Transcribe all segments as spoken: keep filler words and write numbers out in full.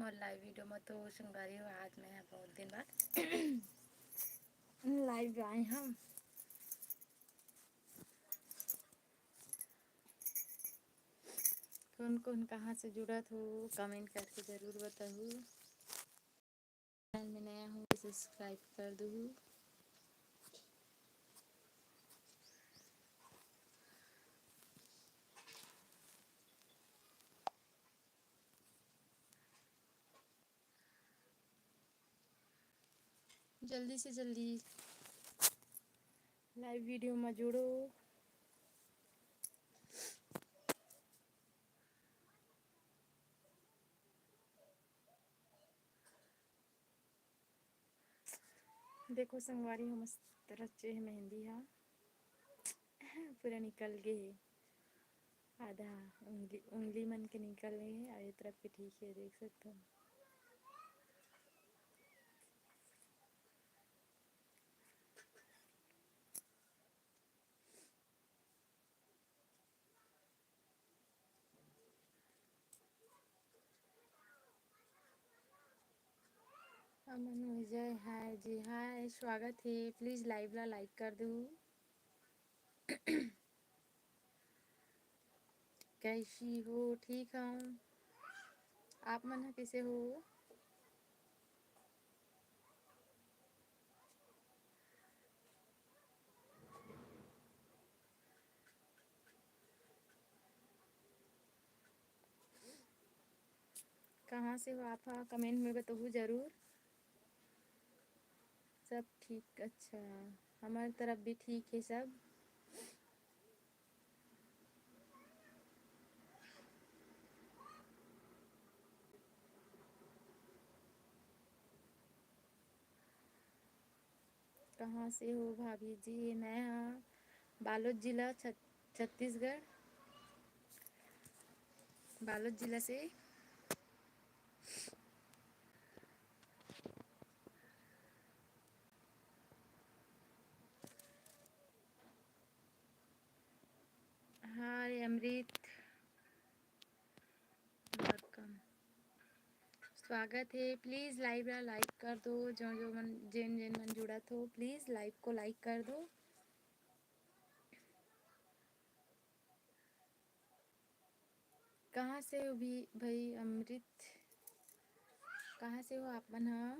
मोर live video में तो संगवारी हो, आज मैं बहुत दिन बाद live आए हम। कौन कौन कहाँ से जुड़त हो, comment करके जरूर बताहू। Channel में नया हो तो subscribe कर दू। जल्दी से जल्दी live video में जुड़ो। देखो संगवारी हो, मस्त रचे हे मेहंदी हा, पूरा निकल गे हे, आधा उंगली, उंगली मन के निकल गे हे, अउ ये तरफ के ठीक हे, देख सकत हो। अमन विजय, हाय जी, हाय, स्वागत हे। Please live ला like कर दू। कैसी हो? ठीक हूँ, आप मन ह कैसे हो? कहाँ से हो आप ह? Comment में बताहू जरूर। सब ठीक, अच्छा, हमर तरफ भी ठीक हे सब। कहाँ से हो भाभी जी? मैं ह बालोद जिला, छ-, छत्तीसगढ़, बालोद जिला से। हाय अमृत, welcome, स्वागत हे। Please live ला like कर दो, जो जो मन, जेन जेन मन जुड़त हो, please live को like कर दो। कहाँ से हो भी भाई अमृत, कहाँ से हो आप मन ह?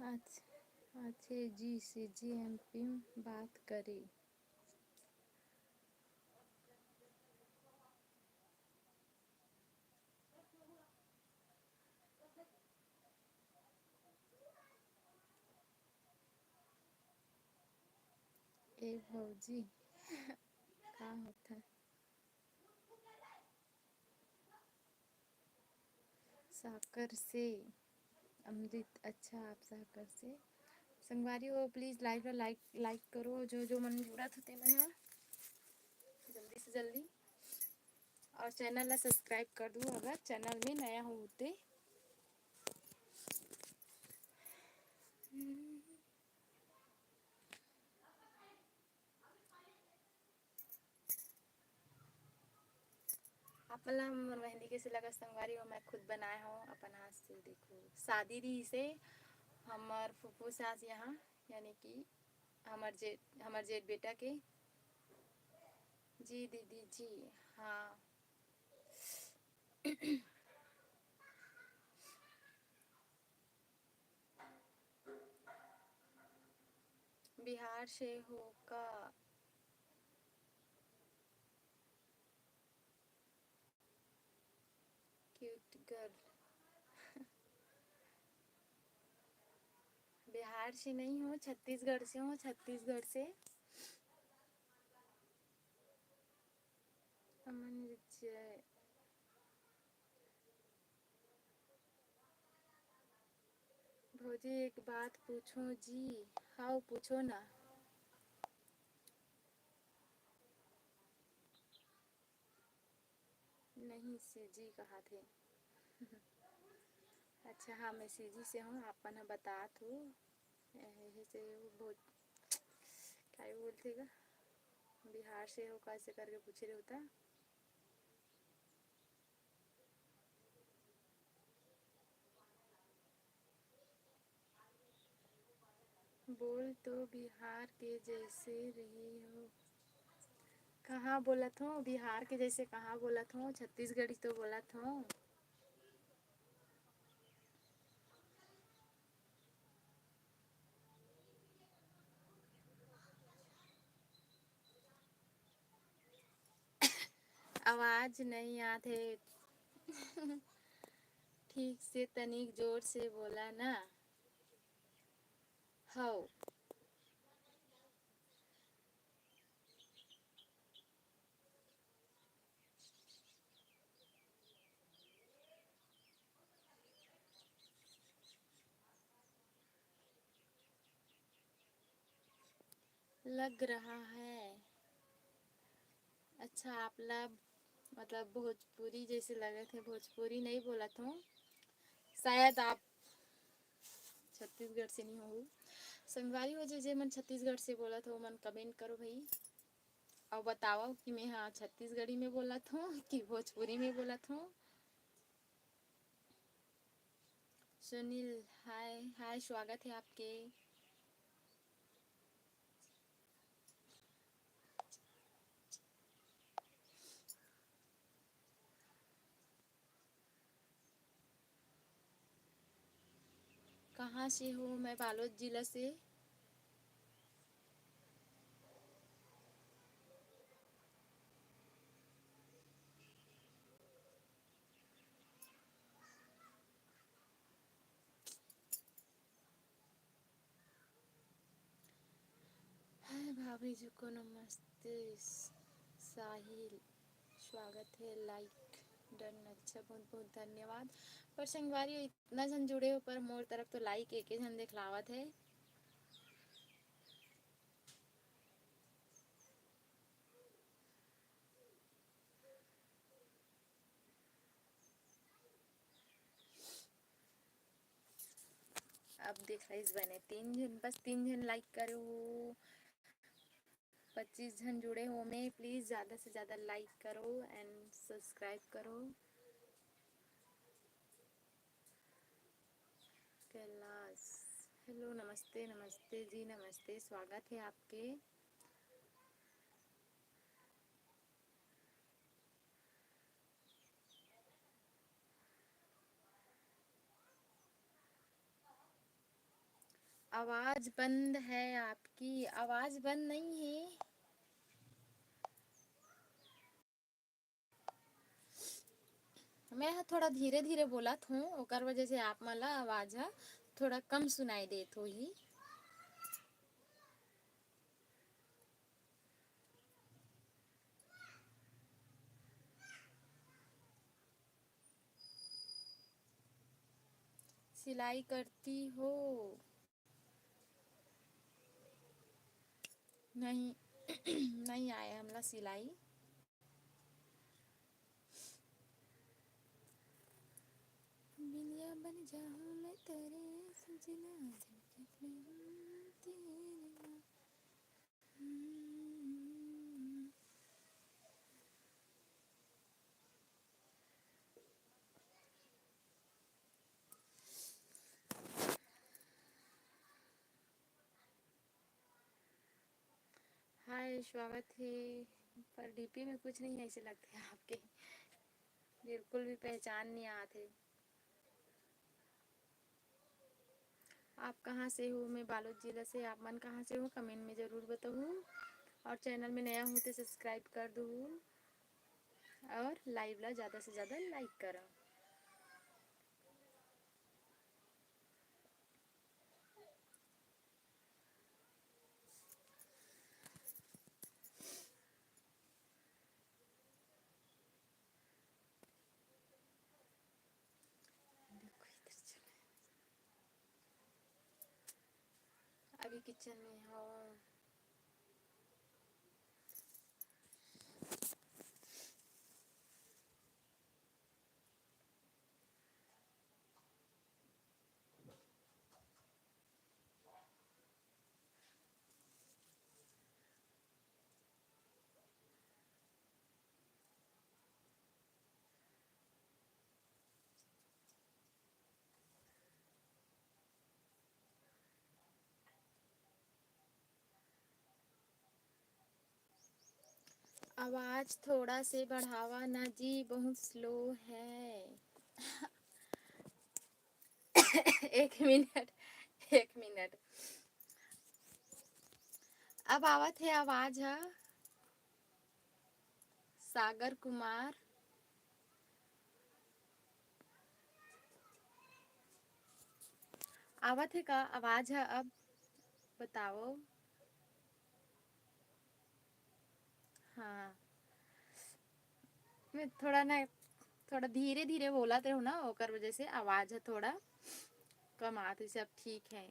आज, आज जी से जी एम पी में बात करी। ए भौजी, का होत हे? साकर से अमृत, अच्छा, आप साकर से। संगवारी हो, please live ला like, like करो, जो जो मन जुड़त होते मन ह जल्दी से जल्दी, और channel ला subscribe कर दू अगर channel में नया हो होते। आप मन ला हमर मेहंदी कइसे लगत संगवारी हो? मैं खुद बनाए हव अपन हाथ से। देखो, शादी रहिस हे हमर फूफू सास यहाँ, यानी कि हमर जे-, हमर जेठ बेटा के। जी दीदी जी, हाँ। बिहार से हो का? Cute girl। बिहार से नहीं हूँ, छत्तीसगढ़ से हूँ, छत्तीसगढ़ से। अमन विजय। भौजी, एक बात पूछो जी। हाँ, पूछो ना। नहीं से जी कहा थे। अच्छा, हाँ, मैं सीजी से हूँ, आप मन ह बतात हो। एहे से वो बहुत, क्या ही बोलते गा, बिहार से हो, कैसे करके पूछे रहे होता। बोल तो बिहार के जैसे रही हो। कहाँ बोलत हो? बिहार के जैसे कहाँ बोलत हो? छत्तीसगढ़ी तो बोलत हो। आवाज नहीं आत हे। ठीक से, तनिक जोर से बोला ना। हव। लग रहा है। अच्छा, आप ला मतलब भोजपुरी जैसे लगत हे, भोजपुरी नहीं बोलत हो शायद आप। छत्तीसगढ़ से नहीं हो। संगवारी हो जे, जे मन छत्तीसगढ़ से बोलत हो, मन comment करो भाई, अउ बतावव कि मैं हा छत्तीसगढ़ी में बोलत हूँ कि भोजपुरी में बोलत हूँ। सुनील, हाय, हाय, स्वागत है आपके। कहाँ से हो? मैं बालोद जिला से। हाय भाभी जी को नमस्ते। साहिल, स्वागत है। Like done। अच्छा, बहुत बहुत धन्यवाद। पर संगवारी हो, इतना झन जुड़े हो, पर मोर तरफ तो like एक झन दिखलावत है। अब दिखाइस बने तीन झन, बस तीन झन like करे हो, पच्चीस झन जुड़े हो में। Please ज़्यादा से ज़्यादा like करो and subscribe करो। कैलाश, hello, नमस्ते, नमस्ते जी, नमस्ते, स्वागत है आपके। आवाज बंद है आपकी, आवाज बंद नहीं है। मैं ह थोड़ा धीरे-धीरे बोलत हूँ, ओकर वजह से आप मन ला आवाज ह थोड़ा कम सुनाई देत होही। सिलाई करती हो? नहीं, नहीं आए हमला सिलाई। बिंदिया बन जाहूं मैं तेरे सजना, झंझट में हूं तेरे। हाय, स्वागत है। पर डीपी में कुछ नहीं ऐसे लगते आपके, बिल्कुल भी पहचान नहीं आते। आप कहाँ से हो? मैं बालोद जिला से। आप मन कहाँ से हो? कमेंट में ज़रूर बताहू। और चैनल में नया हो तो सब्सक्राइब कर दू और लाइव ला ज़्यादा से ज़्यादा लाइक करो। किचन में हव। आवाज थोड़ा से बढ़ावा ना जी, बहुत स्लो है। एक मिनट, एक मिनट। अब आवत हे आवाज ह? सागर कुमार, आवत हे का आवाज ह? अब बताओ। हाँ, मैं थोड़ा ना, थोड़ा धीरे धीरे बोलत रहूँ ना, ओकर वजह से आवाज ह थोड़ा कम आत हे। सब ठीक है।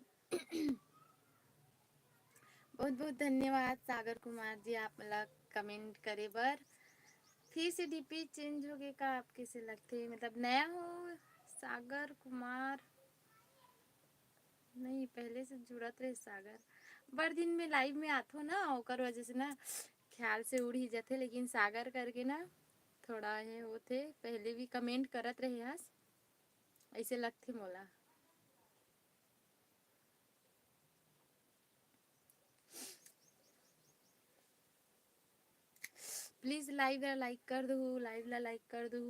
बहुत बहुत धन्यवाद सागर कुमार जी, आप मोला कमेंट करे बर। फिर से डीपी चेंज हो गए का? आप कैसे लगते, मतलब नया हो सागर कुमार? नहीं, पहले से जुड़त रहे सागर। बड़ दिन में लाइव में आथो ना, ओकर वजह से ना ख्याल से उड़ ही जाथे, लेकिन सागर करके ना थोड़ा हे होथे। पहले भी कमेंट करत रहे हस, ऐसे लगथे मोला। प्लीज लाइव ला लाइक कर दू, लाइव ला लाइक कर दू।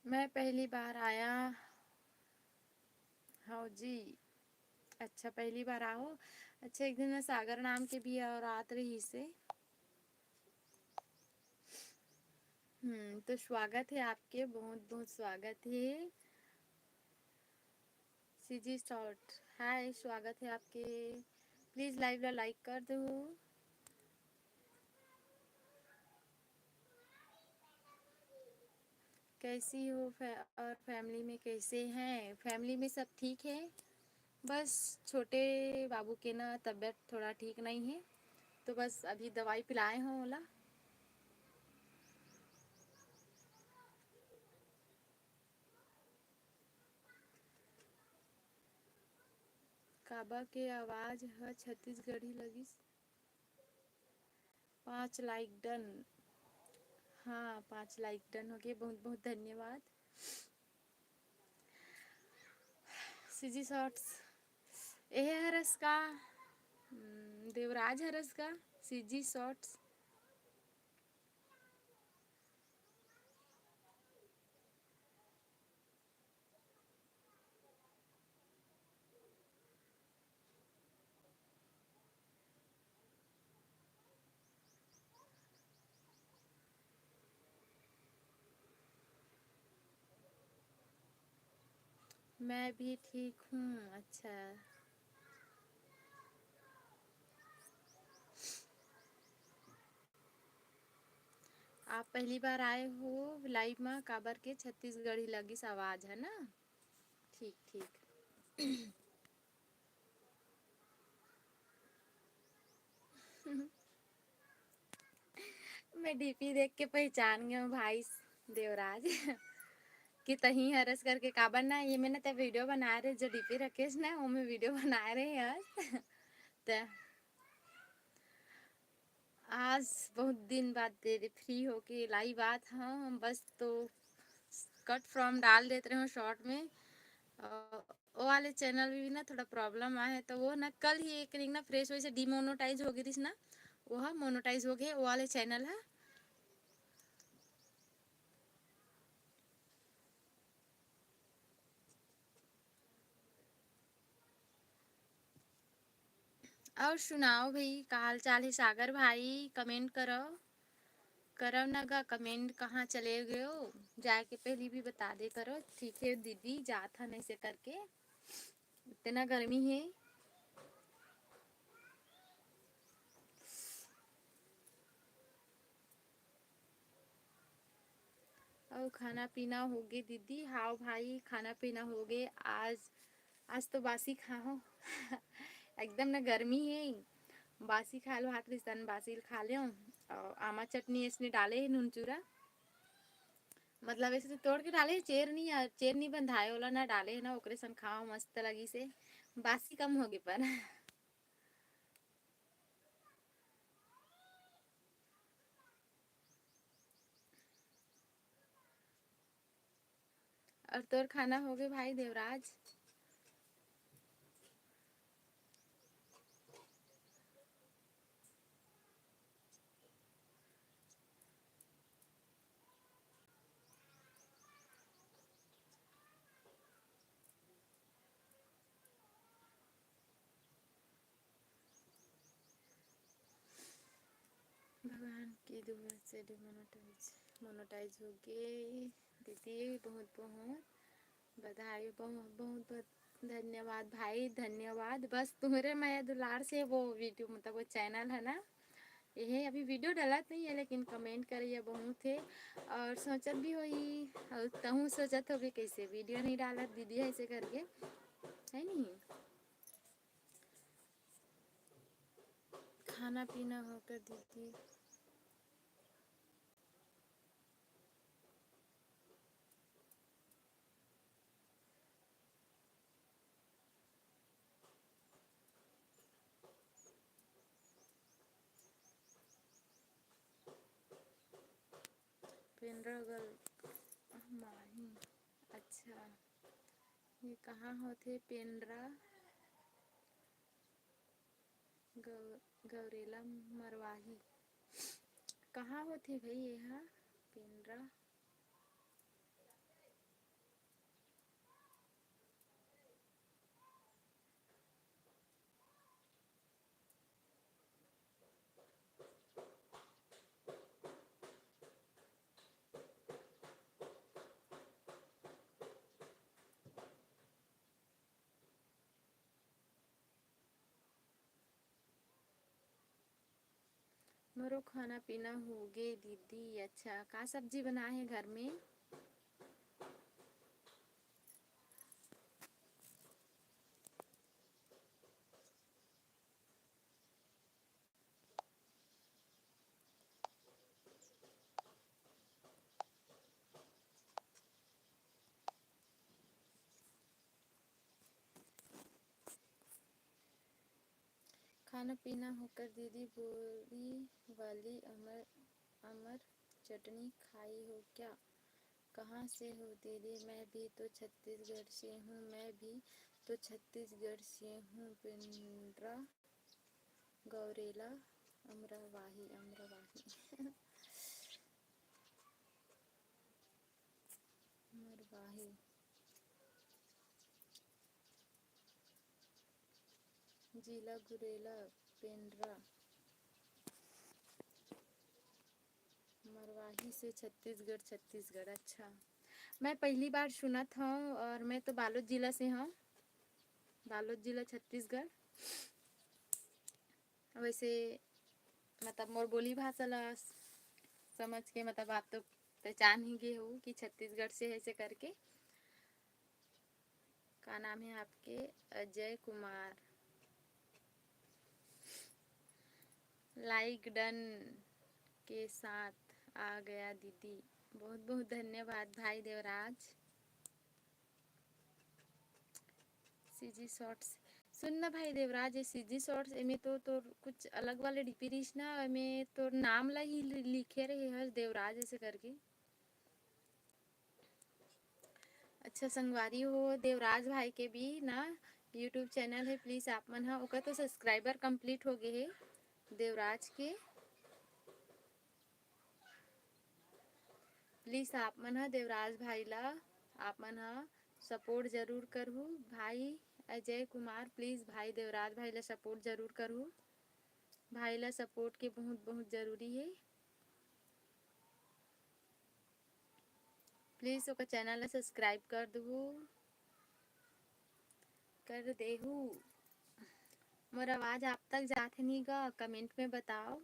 मैं पहली बार आया हव जी। अच्छा, पहली बार आहो। अच्छा, एक दिन मैं सागर नाम के भी और आत रही से। हम्म, तो स्वागत है आपके, बहुत बहुत स्वागत है। सीजी शॉर्ट, हाय, स्वागत है आपके। प्लीज लाइव ला लाइक कर दो। कैसी हो फै-, और फैमिली में कैसे हैं? फैमिली में सब ठीक है, बस छोटे बाबू के ना तबीयत थोड़ा ठीक नहीं है, तो बस अभी दवाई पिलाए हों ओला। काबा के आवाज ह छत्तीसगढ़ी लगिस। पाँच लाइक डन। हाँ, पाँच लाइक डन हो गए, बहुत बहुत धन्यवाद। सीजी शॉर्ट्स, एहे हरस का? हम्म, देवराज हरस का? CG shorts. मैं भी ठीक हूँ। अच्छा, आप पहली बार आए हो लाइव में, काबर के छत्तीसगढ़ी लगिस आवाज, है ना? ठीक, ठीक। मैं डीपी देख के पहचान गया हूँ भाई देवराज कि तही हरस करके। काबर ना, ये मैंने ते वीडियो बनाए रहे, जो डीपी रखेस ना, वो मैं वीडियो बनाए रहे हस। त आज बहुत दिन बाद दे, दे फ्री होके लाइव आत हूँ। हम बस तो कट फ्रॉम डाल देत रहे हूँ शॉर्ट में। अ, वो वाले चैनल में भी ना थोड़ा प्रॉब्लम आए है, तो वो ना कल ही एक रिंग ना फ्रेश वैसे डिमोनेटाइज हो गई थी ना, वो मोनेटाइज हो गए वो वाले चैनल है। और सुनाओ भाई, का हाल चाल है सागर भाई? कमेंट करो। करव ना गा comment, कहाँ चले गयो, जाए के पहली भी बता दे करो। ठीक है दीदी, जात हन ऐसे करके, इतना गर्मी है। अउ खाना पीना होगे दीदी? हाव भाई, खाना पीना होगे। आज, आज तो बासी खाहो। एकदम ना गर्मी है, बासी खाल भात रिसन बासी खा लेव। अउ आमा चटनी ऐसने डाले है, नून चूरा, मतलब ऐसे तो तोड़ के डाले है, चेर नहीं, चेर नहीं बंधाए वाला ना डाले है ना, ओकरे सन खाओ, मस्त लगी से। बासी कम होगे पर। और तोर खाना होगे भाई देवराज? भगवान के दुआ से demonetize, monetize हो गए दीदी। बहुत बहुत बधाई, बहुत बहुत धन्यवाद भाई, धन्यवाद। बस तुम्हरे मया दुलार से वो video, मतलब वो channel है ना, यही अभी video डलत नहीं है, लेकिन comment करिए बहुत है। और सोचत भी होई, और तहूँ सोचत होबे, कैसे video नहीं डालत दीदी ऐसे करके, है नहीं? खाना पीना होकर दीदी। पेंड्रा गल माही। अच्छा, ये कहाँ होथे पेंड्रा? गौ-, गौरेला मरवाही। कहाँ होथे भाई ये हा पेंड्रा? मोरो खाना पीना होगे दीदी। अच्छा, का सब्जी बनाए हे घर में? खाना पीना होकर दीदी, बोरी वाली अमर, अमर चटनी खाई हो क्या? कहाँ से हो दीदी? मैं भी तो छत्तीसगढ़ से हूँ, मैं भी तो छत्तीसगढ़ से हूँ। पेंड्रा गौरेला अमरवाही, अमरवाही। मरवाही। जिला गुरेला, पेंड्रा। मरवाही से छत्तीसगढ़, छत्तीसगढ़। अच्छा, मैं पहली बार सुनत हूँ और मैं तो बालोद जिला से हूँ, बालोद जिला, छत्तीसगढ़। वैसे मतलब मोर बोली भाषा ला समझ के मतलब आप तो पहचान ही गए हो कि छत्तीसगढ़ से है ऐसे करके। का नाम है आपके? अजय कुमार। Like done के साथ आ गया दीदी। बहुत बहुत धन्यवाद भाई देवराज। CG shorts. सुन ना भाई देवराज, ये सीजी शॉर्ट्स, एमे तो तोर कुछ अलग वाले डीपी रहिस ना, एमे तोर नाम ला ही लि-, लिखे रहे हस देवराज ऐसे करके। अच्छा संगवारी हो, देवराज भाई के भी ना YouTube चैनल है, प्लीज आप मन ह ओकर तो सब्सक्राइबर कंप्लीट हो गए है देवराज के। प्लीज आप मन ह देवराज भाई ला, आप मन ह सपोर्ट जरूर करहू। भाई अजय कुमार, प्लीज भाई देवराज भाई ला सपोर्ट जरूर करहू। भाई ला सपोर्ट के बहुत बहुत जरूरी है। Please ओकर channel ला subscribe कर दू, कर देहू। मोर आवाज आप तक जात हे नी गा, comment में बताओ।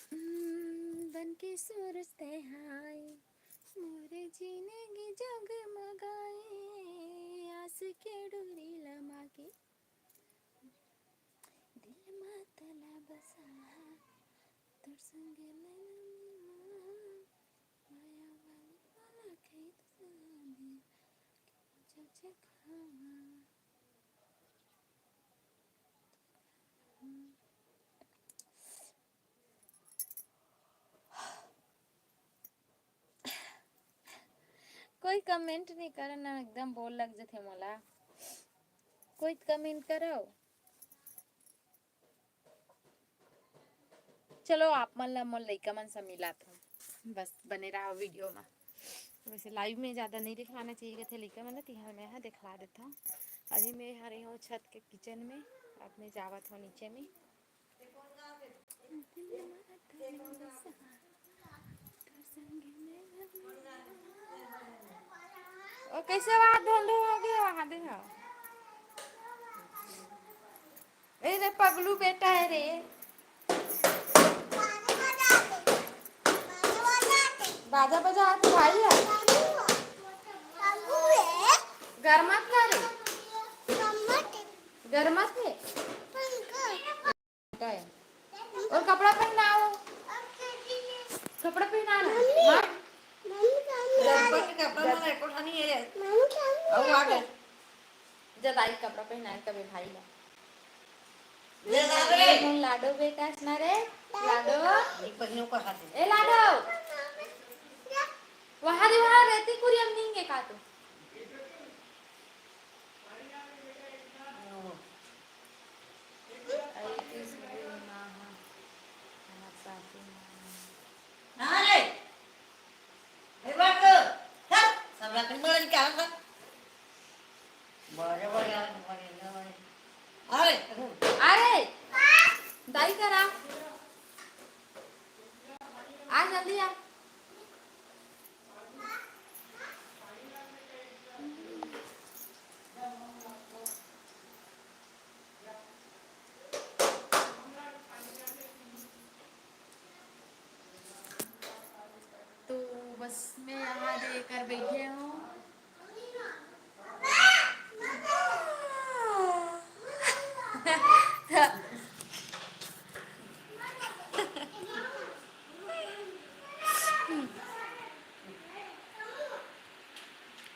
हम्म, बन के सूरज तैं हाय, मोरे जिनगी जगमगाए, आस के डोरी लमा के दिल मा तला बसा, तोर संग नैना में माया वाली वाला खेत सजा दे, के मुझे खावा। कोई comment नहीं करे ना, एकदम बोर लग जथे मोला। कोई comment करो। चलो, आप मन ला मोर लइका मन से मिलात हूँ, बस बने रहो video में। वैसे live में ज्यादा नहीं दिखलाना चाहिए थे लइका मन ला, तिहार में यहाँ दिखला देता हूँ। अभी मैं यहाँ रही हूँ छत के kitchen में, अब मैं जावत हूँ नीचे में। ओ, कैसे वहाँ ढोंढे हो गया, वहाँ दे हो। ए रे, पगलू बेटा है रे। बाजा बजा, तू भाई है। गरमात ना रे। गरमात है। और कपड़ा पहनाओ। कपड़ा पहना ना। मम्मी। हाँ? मम्मी, सामने आ गए। कपड़ा पहना, एको ठानी है। मम्मी, सामने और आ आ गए। गए। जब आई कपड़ा पहनाए कबे भाई ला। ले ला रे। ये कौन लाडो बेटा असना रे? लाडो। ये पहियों का हाथ है। ए लाडो। वहाँ दे, वहाँ रेती कुरियम नींगे का तू? हाँ रे, हे बात, हट, सब रकम बोलन क्या होगा? बड़े, बड़े, बड़े, बड़े। अरे, अरे, दाई करा, आ जल्दी आ। तो बस मैं यहाँ देकर बैठे हूँ।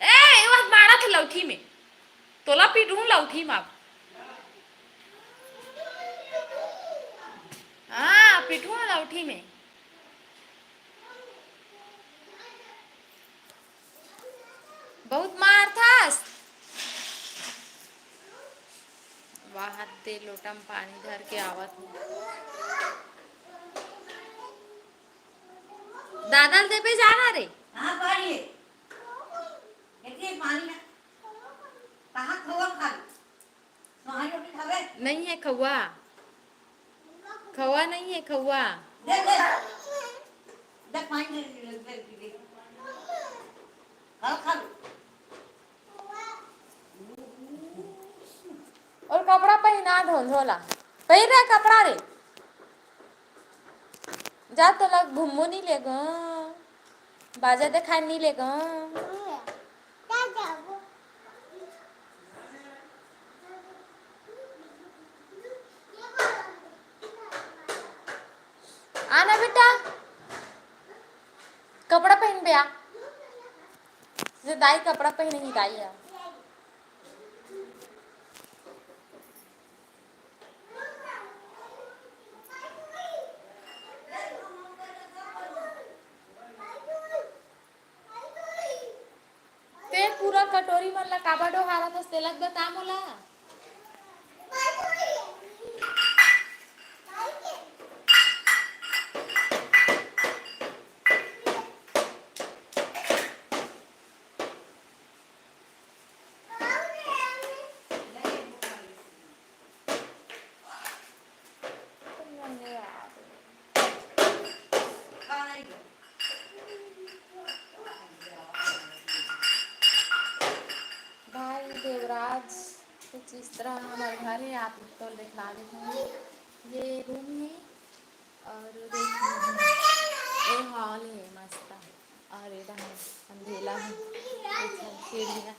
ए, ये बात मारा था लौठी में। तोला पीटूं लौठी में। हाँ, पीटूं लौठी में। बहुत मार थास। वाह, ते लोटा में पानी धर के आवत हूँ। दादा ल देबे जाना रे। हाँ, पानी। देखिए, पानी ना। कहाँ खवा खा लो? नहीं है खौआ, खौआ नहीं है खौआ। दे, दे। दे, पानी दे, दे, दे, दे। खाओ, खा लो। और कपड़ा पहना धो, धोला। पहिर रहा कपड़ा रे। जा, तोला घूमो नहीं लेगो, बाजा दिखाए नहीं लेगो। आना बेटा, कपड़ा पहन बे आ। जे दाई कपड़ा पहने ही दाई है। ते पूरा कटोरी मन ला काबर डोहारत हस, तेला बता मोला। आज कुछ इस तरह हमारे घर है, आप तो दिखला देते हैं। ये रूम है और देखिए, ये हॉल है मस्त, और ये रहा अंधेला है, ये सब सीढ़ियाँ।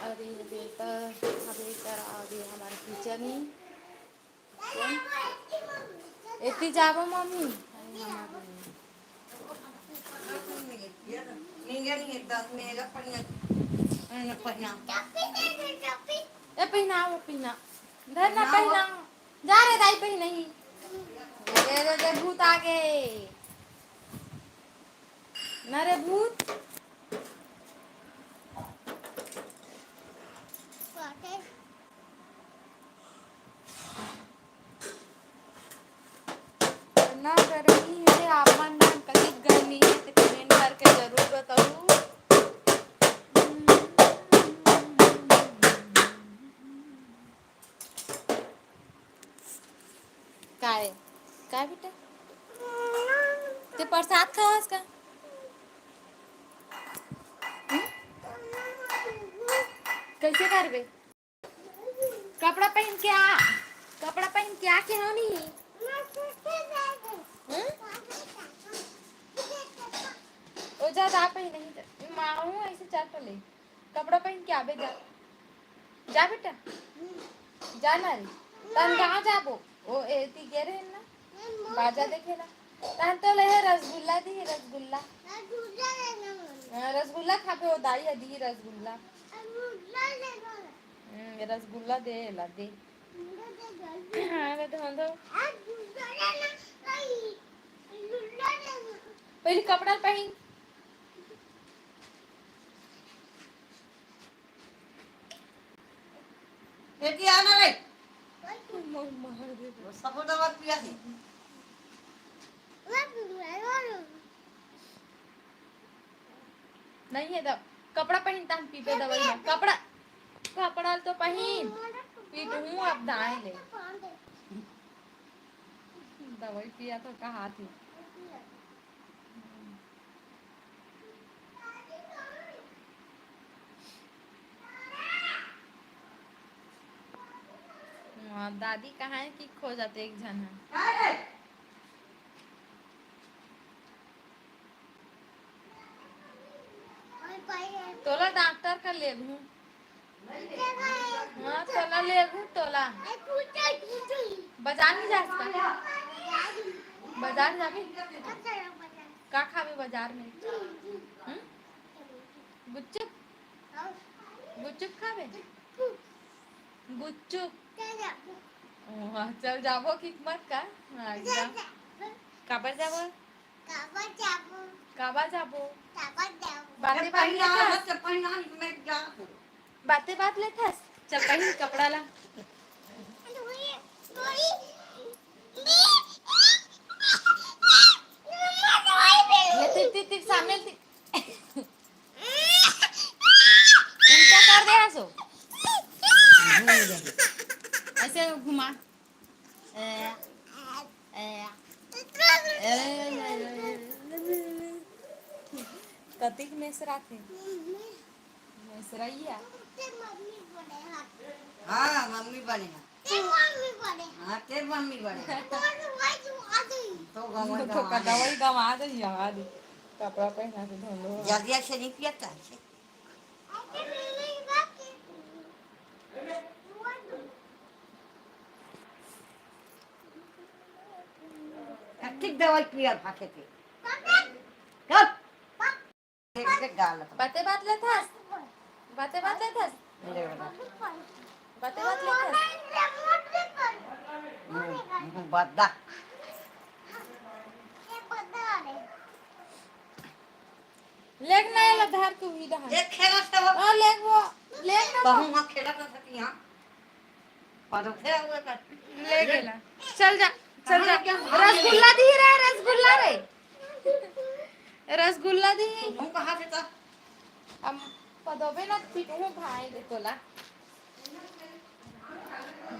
और ये बेटा, अभी इधर आ गया हमारा किचन है। एती जाबो मम्मी। ए पहिना, वो पहिना। धर ना पहिना। जा रे दाई पहिना ही। ए रे रे भूत आ गए। ना रे भूत। इतना गर्मी है, आप मन में कतिक गर्मी है, तो comment करके जरूर बताओ। काय? काय बेटा? ते प्रसाद खावस का? हम्म? कैसे करबे? कपड़ा पहन के आ, कपड़ा पहन के आके हो नहीं। हम्म? ओ जा, जा पहन नहीं जा। माऊ ऐसे चल पले। कपड़ा पहन के आबे जा। जा बेटा। जा ना रे। तन कहाँ जाबो? ओ एती गे रहे ना। बाजा देखे ना। तन तो ले रसगुल्ला दी, रसगुल्ला। हाँ, रसगुल्ला खाबे, ओ दाई ह दी रसगुल्ला। हम्म, रसगुल्ला दे ला दे। हाँ, मैं तो हम तो पहले कपड़ा पहन। बेटी, आ ना रे। वो सपोर्ट आवाज पिया थी। नहीं है दब। कपड़ा पहनता हम पीपे दवाई में। कपड़ा, कपड़ा तो पहन। पीटू हूँ अब दाएं ले। दवाई पिया तो कहा थी। हाँ, दादी कहाँ है कि खो जाते एक झन है। तोला डॉक्टर कर ले हूँ। हाँ, तोला लेगू, तोला। बाजार नहीं जा सकता? बाजार जाबे? का खाबे बाजार में? हम्म? गुपचुप? गुपचुप खाबे? गुपचुप। ओ, हाँ, चल जाबो कि मत का? हाँ, एकदम। काबर जाबो? काबर जाबो? काबर जाबो? काबर जाबो? बाते बात लेथस? बाते बात लेथस? चल पहिन कपड़ा ला। ले तिर, तिर, तिर, सामने तिर। उल्टा कर दे हसो। ऐसे घुमा। ए, ए, ए, कतिक मेसराथे? मेसरइया। हाँ, मम्मी बने हैं। हाँ, ते मम्मी बने हैं। तो गंवा तो गंवा का दे। दवाई गंवा दे, यहाँ दे। कपड़ा पहना के धो लो। जल्दी से नहीं पिया था। ठीक दवाई पिया भाखे के। कब? देख, देख गाल। बाते बात लेथस? बाते बात लेथस? ले बेटा। बाते बात लेथस? हम्म, हम्म, बद्दा। लेग ना, एला धर के उही डहर। एक खेला से वो। हाँ, लेग वो, लेग ना वो। कहूँ हाँ खेला कर सकती हाँ। पर उठे हुए कर। ले गेला। चल जा, चल जा। कहाँ लेके हम रसगुल्ला दी रे, रसगुल्ला रे। रसगुल्ला दी। तुम कहाँ से था? हम पदोबे ना पीटू भाई दे तोला।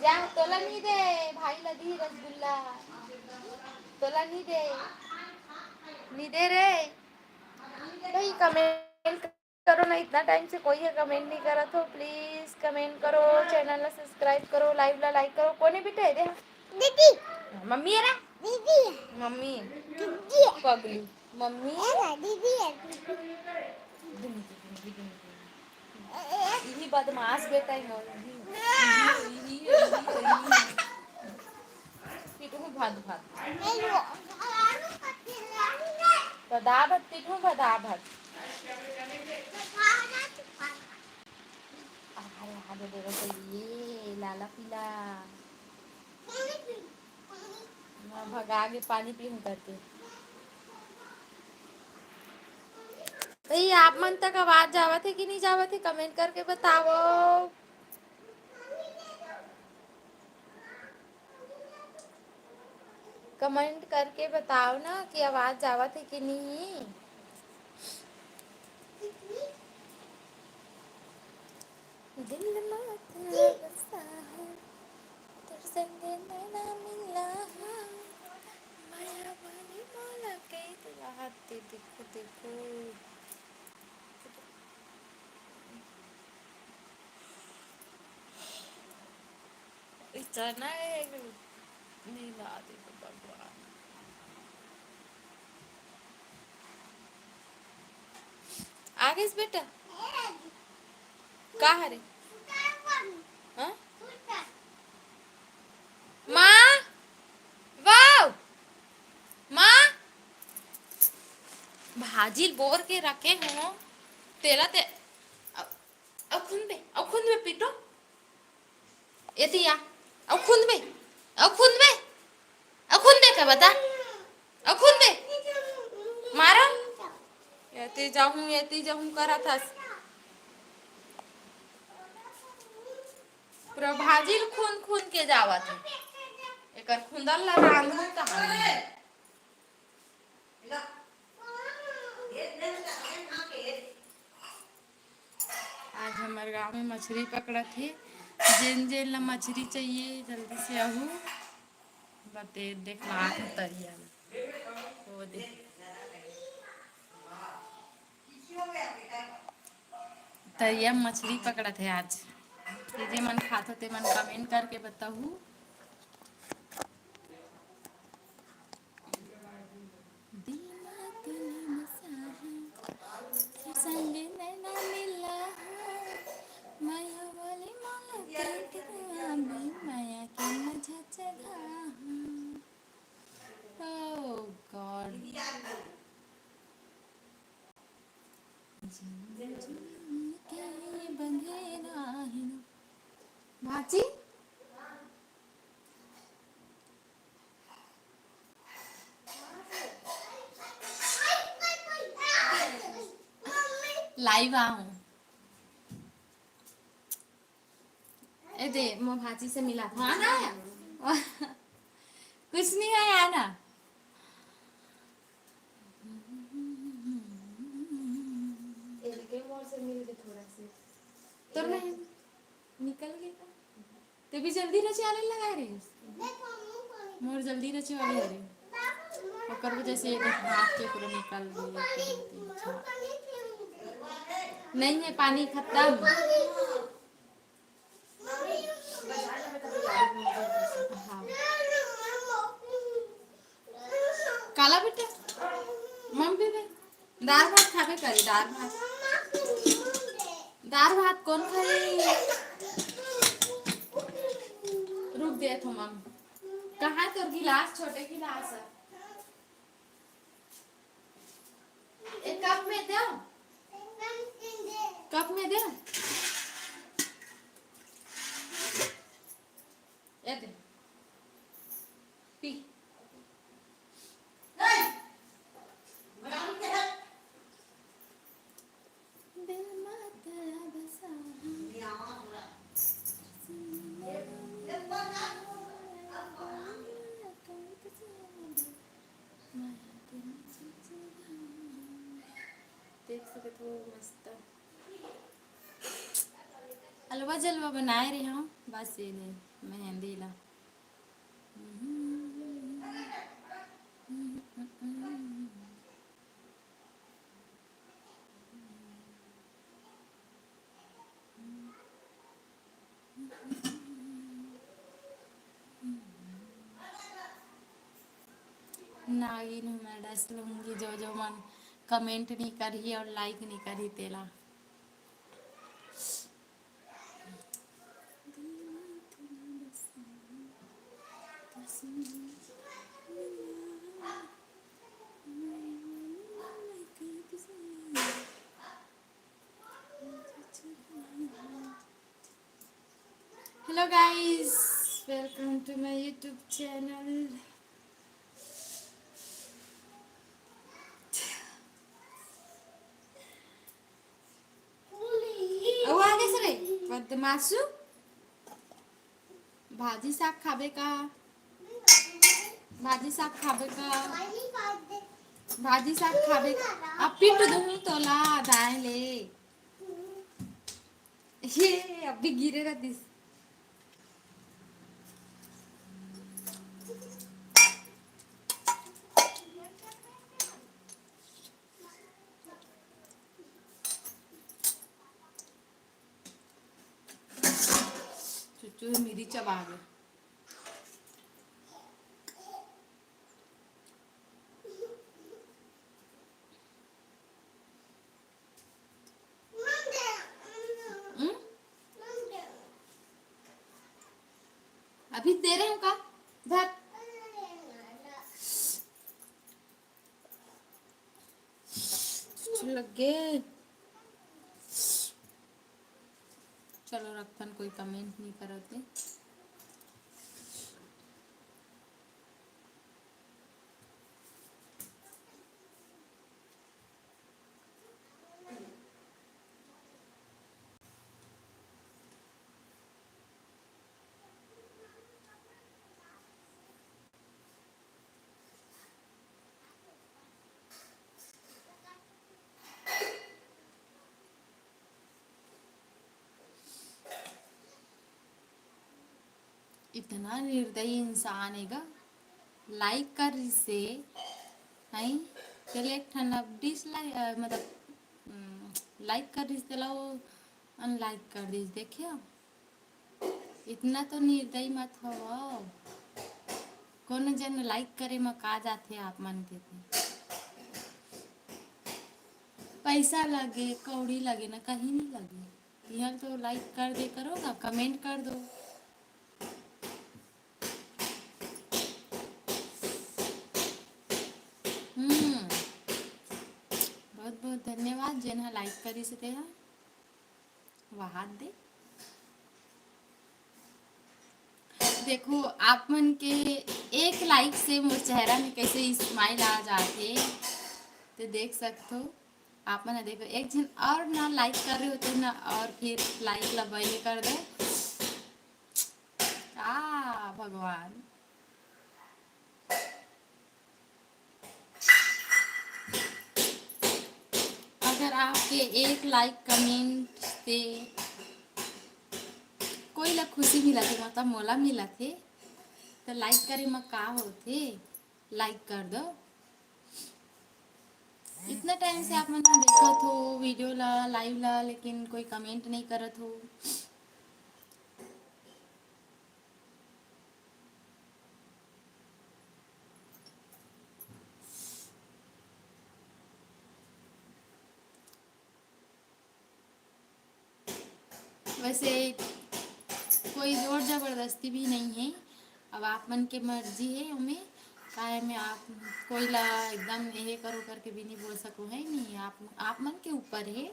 जा, तोला नहीं दे, भाई ला दी रसगुल्ला। तोला नहीं दे। नहीं दे रे। भाई कमेंट करो ना, इतना टाइम से कोई ह कमेंट नहीं करत हो, प्लीज कमेंट करो, चैनल ला सब्सक्राइब करो, लाइव ला लाइक करो। कोने बेटा है दे? दीदी। मम्मी है ना? दीदी। मम्मी। दीदी। पगली। मम्मी। है ना, दीदी है, दीदी। इही बदमाश बेटा है मोर। इही, इही, इही, इही। पिटहूँ भद भद। भदा भद पिटहूँ, भदा भद। अरे, आगे दे रहा ये लाला पीला। मैं भगा के पानी पीहूँ करके। तो ये आप मन तक आवाज जावत हे कि नहीं जावत हे, कमेंट करके बताओ। कमेंट करके बताओ ना कि आवाज जावत हे कि नहीं। दिल मा तेरा बसा है, तोर संगे नैना मिला है, माया वाली मोला कई दिला हाथ दे, देखो, देखो। इतना है, नींद आती तो भगवान। आ गइस बेटा? का हरे? हाँ? माँ! वाओ! माँ! भाजी ल बोर के रखे हों, तेला ते, अब, अब खुंदबे, अब खुंदबे पिटो। एती आ, अब खुंदबे, अब खुंदबे, अब खुंदबे का बता, अब खुंदबे, मारा। एती जाहूँ, एती जाहूँ करत हस। पूरा भाजी ल खुंद खुंद के जावत हे। एकर खुंदल ला रांधहूँ तहाँ। आज हमर गांव में मछरी पकड़त हे। जेन जेन ला मछरी चाहिए, जल्दी से आहू। बते देखा तरिया में। वो दे। तरिया में मछरी पकड़त हे आज। ते जे मन खात हो, ते मन कमेंट करके बताहू। दिल मा तेरा बसा है, संगे नैना मिला है, माया वाली मोला कई दिला, माया के मजा चखा है। Oh God। भाची? लाइव आहूँ। ए दे, मोर भाची से मिला था। आना है? कुछ नहीं है, आना। एलके मोर से मिल के थोड़ा से। तोर नहीं निकल गया। ते भी जल्दी रचे वाले लगा रहे। मोर जल्दी रचे वाले हरे। ओकर वजह से एकर हाथ के पूरा निकल गया। नहीं है, पानी खत्म। हाँ। काला बेटा, मम्मी दे। दार भात खाबे करी, दार भात। दार भात कौन खाई? रुक दे तो मम्मी। कहाँ है तोर गिलास? छोटे गिलास है। एक कप में दे। कप में दे। ये दे। पी। दिल मा तेरा बसा है। देख सकत हो, मस्त हलवा जलवा बनाए रहे हूँ, बस ये दे मेहंदी ला। नागिन हूँ मैं, डस लूंगी जो जो मन comment नहीं करही और like नहीं करही तेला। Hello guys, welcome to my YouTube channel. अउ आ गइस रे बदमाशू। भाजी साग खाबे का? भाजी साग खाबे का? भाजी साग खाबे का? अब पीट दूंगी तोला दाएं ले। ये अभी गिरे रहतीस। चुचू मिरी चबा गया। हम्म? अभी दे रहे हो का? धर। लग गए। चलो रखथन, कोई comment नहीं करत हे। इतना निर्दयी इंसान हे गा, like कर रिसे, हैं? चले एक ठन अब dislike, अ, मतलब, उम, like कर रिसे तेला वो unlike कर दिस, देखियो। इतना तो निर्दयी मत हो। कोनो जन like करे म का जाथे आप मन के तो? पैसा लगे, कौड़ी लगे ना, कहीं नहीं लगे। इहाँ तो like कर दे करो ना, comment कर दो। हम्म, बहुत बहुत धन्यवाद जेन ह like करिस तेहा। वहाद दे। देखो, आप मन के एक like से मोर चेहरा में कैसे smile आ जाथे, तो देख सकथो। आप मन ह देखो, एक झन और ना like कर रहे होते ना, और फिर like ला बंद कर दो। आ भगवान, अगर आपके एक like comment से कोई ला खुशी मिलत हे, मतलब मोला मिलत हे, तो like करे म का होथे, like कर दो। इतना time से आप मन देखत हो video ला, live ला, लेकिन कोई comment नहीं करत हो। वैसे कोई जोर जबरदस्ती भी नहीं है, अब आप मन के मर्जी है ओमे, काहे में आप कोई ला एकदम यही करो करके भी नहीं बोल सको है, नहीं, आप, आप मन के ऊपर है।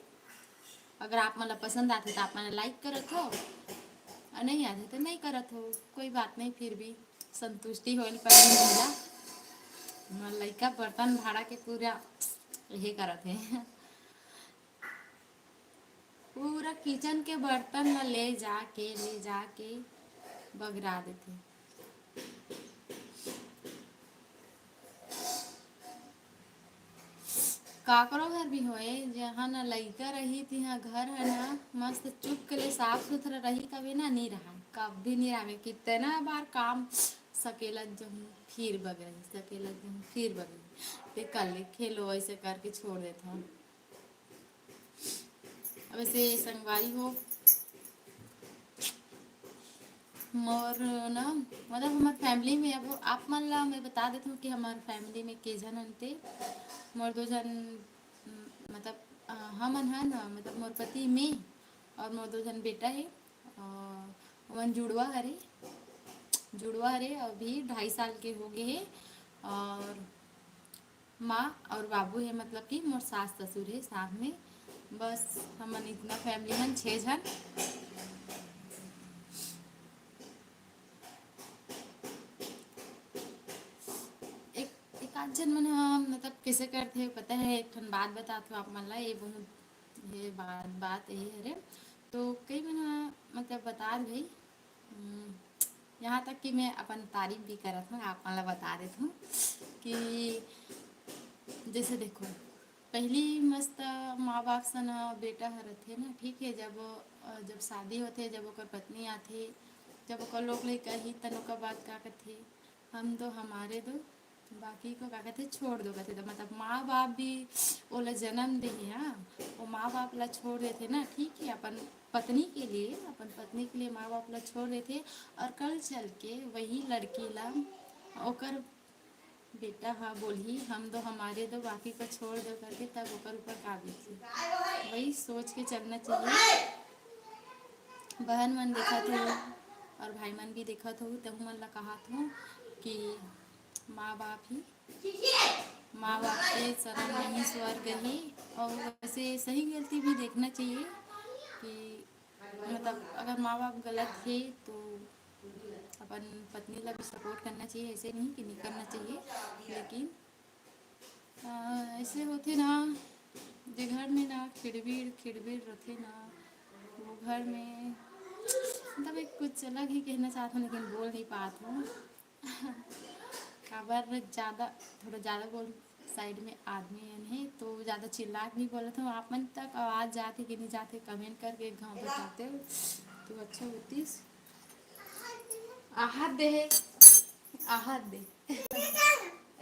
अगर आप मन ला पसंद आथे तो आप मन like करत हो, और नहीं आथे तो नहीं करत हो, कोई बात नहीं, फिर भी संतुष्टि होए ल पहिली महिला। हमर लइका बर्तन भाड़ा के पूरा यही करत है। पूरा kitchen के बर्तन ला ले जाके, ले जाके बगरा देथे। काकरो घर भी होए, जहाँ न लइका रही, तिहाँ घर ह न मस्त चुप के ले साफ सुथरा रही, तबे न नी रहय, कभी नी रहय। कितना बार काम सकेलत जहूँ, फिर बगरही, सकेलत जहूँ, फिर बगरही। ते कल ले खेलो, ऐसे करके छोड़ देत हूँ। अब ऐसे संगवारी हो, मोर ना, मतलब, हमर family में, अब आप मन ला मैं बता देत हूँ कि हमर family में के झन हन ते। मोर दो झन, उम, मतलब, अ, हमन ह ना, मतलब, मोर पति, मैं और मोर दो झन बेटा हे। अ, ओमन जुड़वा हरे, जुड़वा हरे, अभी ढाई साल के हो गए हे। और माँ और बाबू हे, मतलब कि मोर सास ससुर हे साथ में। बस हमन इतना family हन, छः झन। एक, एक आध झन मन ह, मतलब, कैसे करथे पता है, एक ठन बात बतात हूँ आप मन ला, ये बहुत, ये बात, बात ये हरे। तो कई मन ह, मतलब, बतात भाई, हम्म, यहाँ तक कि मैं अपन तारीफ भी करत हूँ, आप मन ला बता देत हूँ कि जैसे देखो, पहली मस्त माँ बाप सन बेटा ह रथे ना, ठीक है, जब, अ, जब शादी होथे, जब ओकर पत्नी आथे, जब ओकर लोग लइका ही, तन ओकर बाद का कथे, "हम दो हमारे दो, बाकी को," का कथे, "छोड़ दो," कथे। तो मतलब माँ बाप भी ओला जन्म दे हे, हाँ, वो माँ बाप ला छोड़ देथे ना, ठीक है, अपन पत्नी के लिए, अपन पत्नी के लिए माँ बाप ला छोड़ देथे, और कल चल के वही लड़की ला ओकर बेटा ह बोलही, "हम दो हमारे दो, बाकी को छोड़ दो," करके, तब ओकर ऊपर का बीती। वही सोच के चलना चाहिए। बहन मन देखत हो और भाई मन भी देखत हो, तहु मन ला कहत हूँ कि माँ बाप ही, माँ बाप के शरण में ही स्वर्ग ही। और वैसे सही गलती भी देखना चाहिए कि मतलब अगर माँ बाप गलत हे तो अपन पत्नी ला भी support करना चाहिए, ऐसे नहीं कि नहीं करना चाहिए। लेकिन अ, ऐसे होथे ना, जे घर में ना खिड़बीड़ खिड़बीड़ रथे ना, वो घर में मतलब एक कुछ अलग ही कहना चाहत हूँ, लेकिन बोल नहीं पात हूँ। काबर ज़्यादा, थोड़ा ज़्यादा बोल, side में आदमी मन हे, तो ज़्यादा चिल्ला के नहीं बोलत हूँ। आप मन तक आवाज़ जात हे कि नहीं जात हे, comment करके एक घाव बताते हो तो अच्छा होतीस। आहत दे हे, आहत दे।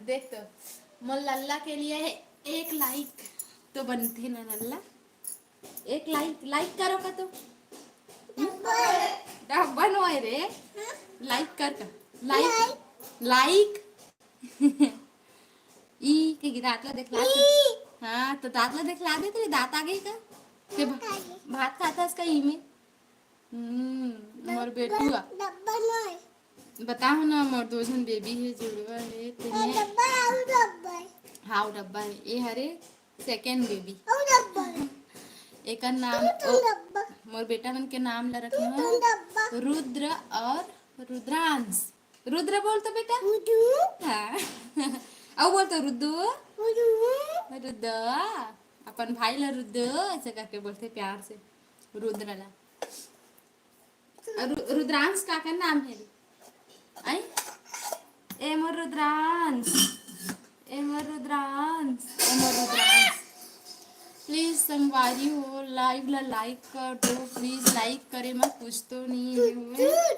देख तो, मोर लल्ला के लिए एक like तो बनथे ना लल्ला, एक like, like करो का तो। डब्बा नोय रे, like कर का, like, like। ई के दांत ला देखला दे। हाँ, तो दांत ला देखला दे, तेरे दांत आ गई का? ते भा-, भात खाता इसका ई में। हम्म, मोर बेटुआ। डब्बा नोय। बताओ ना, मोर दो झन baby हे, जुड़वा हे, तेने। डब्बा, आऊ डब्बा हे। हाँ, डब्बा हे। ये हरे second baby। आऊ डब्बा हे। एकर नाम, तू, तू ओ, डब्बा। मोर बेटा मन के नाम ला रखना तू, तू डब्बा। रुद्र और रुद्रांश। रुद्र बोल तो बेटा। रुद्र। हाँ। अउ बोल तो रुद्र। रुद्र। रुद्र। अपन भाई ला रुद्र ऐसे करके बोलथे प्यार से। रुद्र ला। अउ रु-, रुद्रांश काकर नाम हे रे? आई? ए मोर रुद्रांश, ए मोर रुद्रांश, ए मोर रुद्रांश। Please संगवारी हो, live ला like कर दो please। Like करे म कुछ तो नहीं हुए।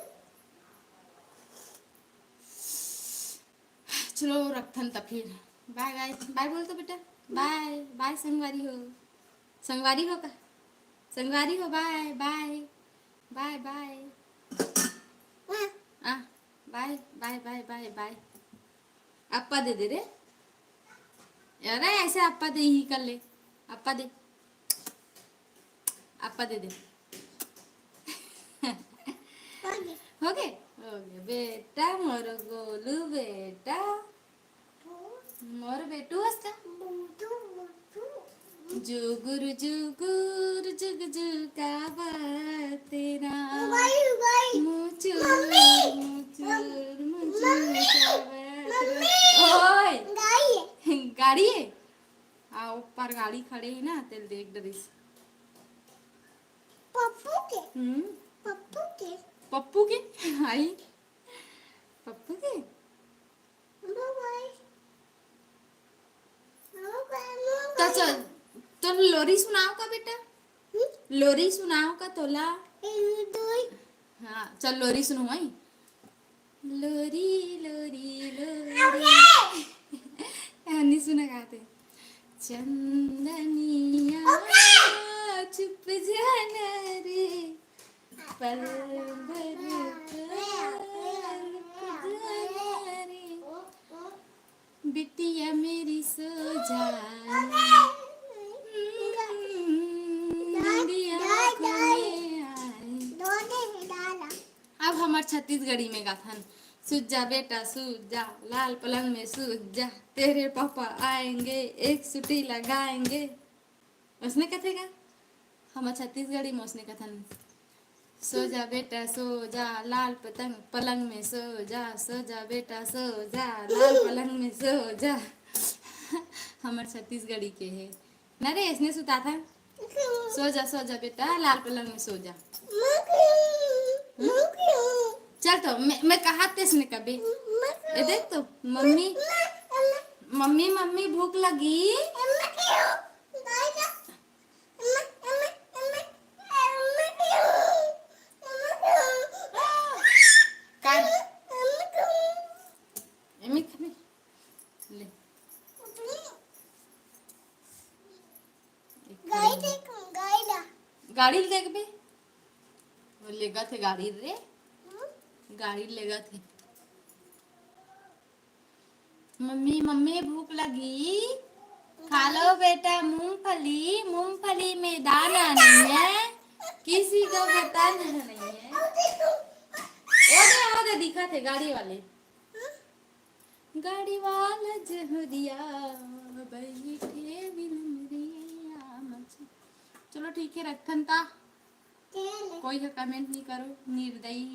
चलो रखथन त फिर। Bye bye, bye बोल तो बेटा। Bye bye संगवारी हो। संगवारी हो का? संगवारी हो, bye bye, bye bye। आ, bye bye bye bye bye। अप्पा दे दे रे। अरे ऐसे अप्पा दे ही कर ले। अप्पा दे। अप्पा दे दे। हो गए? हो गए। बेटा मोर गोलू बेटा। मोर बेटू हस का? जुगुर जुगुर जुग जुग का बात तेरा। मुचुर मुचुर मुचुर का बात तेरा। ओए। गाड़ी है? हाँ, ऊपर गाड़ी खड़े है ना, तेल देख डरिस। पप्पू के? हम्म। पप्पू के? पप्पू के? आई। पप्पू के? Bye bye। Bye bye, bye तो bye। चल, तो लोरी सुनाओ का बेटा? हम्म? लोरी सुनाओ का तोला? एक, दो। हाँ, चल लोरी सुनो भाई। लोरी, लोरी, लोरी। नहीं सुना गाते। चंदनिया, चुप जाना रे। पल भर प्यार गुजारे, बिटिया मेरी सो जा, निंदिया आँखों में आए। अब हमर छत्तीसगढ़ी में गाथन, सूत जा बेटा सूत जा, लाल पलंग में सूत जा, तेरे पापा आएंगे, एक सूटी लगाएंगे। उसने कथे का? हमर छत्तीसगढ़ी में उसने कथन, सो जा बेटा सो जा, लाल पतंग पलंग में सो जा, सो जा बेटा सो जा, लाल पलंग में सो जा। हमर छत्तीसगढ़ी के हे ना रे, इसने सुता था। सो जा, सो जा बेटा, लाल पलंग में सो जा। चल तो मैं, मैं कहा तेसने कभी। ये देख तो, मम्मी, मम्मी, मम्मी भूख लगी। कान। एमे खाने। ले। गाड़ी देख, गाड़ी ला। गाड़ी ल देखबे? वो लेगत हे गाड़ी रे। हम्म? गाड़ी ल लेगत हे। मम्मी, मम्मी भूख लगी, खा लो बेटा मूंगफली, मूंगफली में दाना नहीं है, किसी को बताना नहीं है। ओ दे, ओ दे, दिखा थे गाड़ी वाले। गाड़ी वाला जहरिया बैठे बिलमरिया मच-, चलो ठीक है, रखन ता। कोई ह कमेंट नहीं करो, निर्दयी।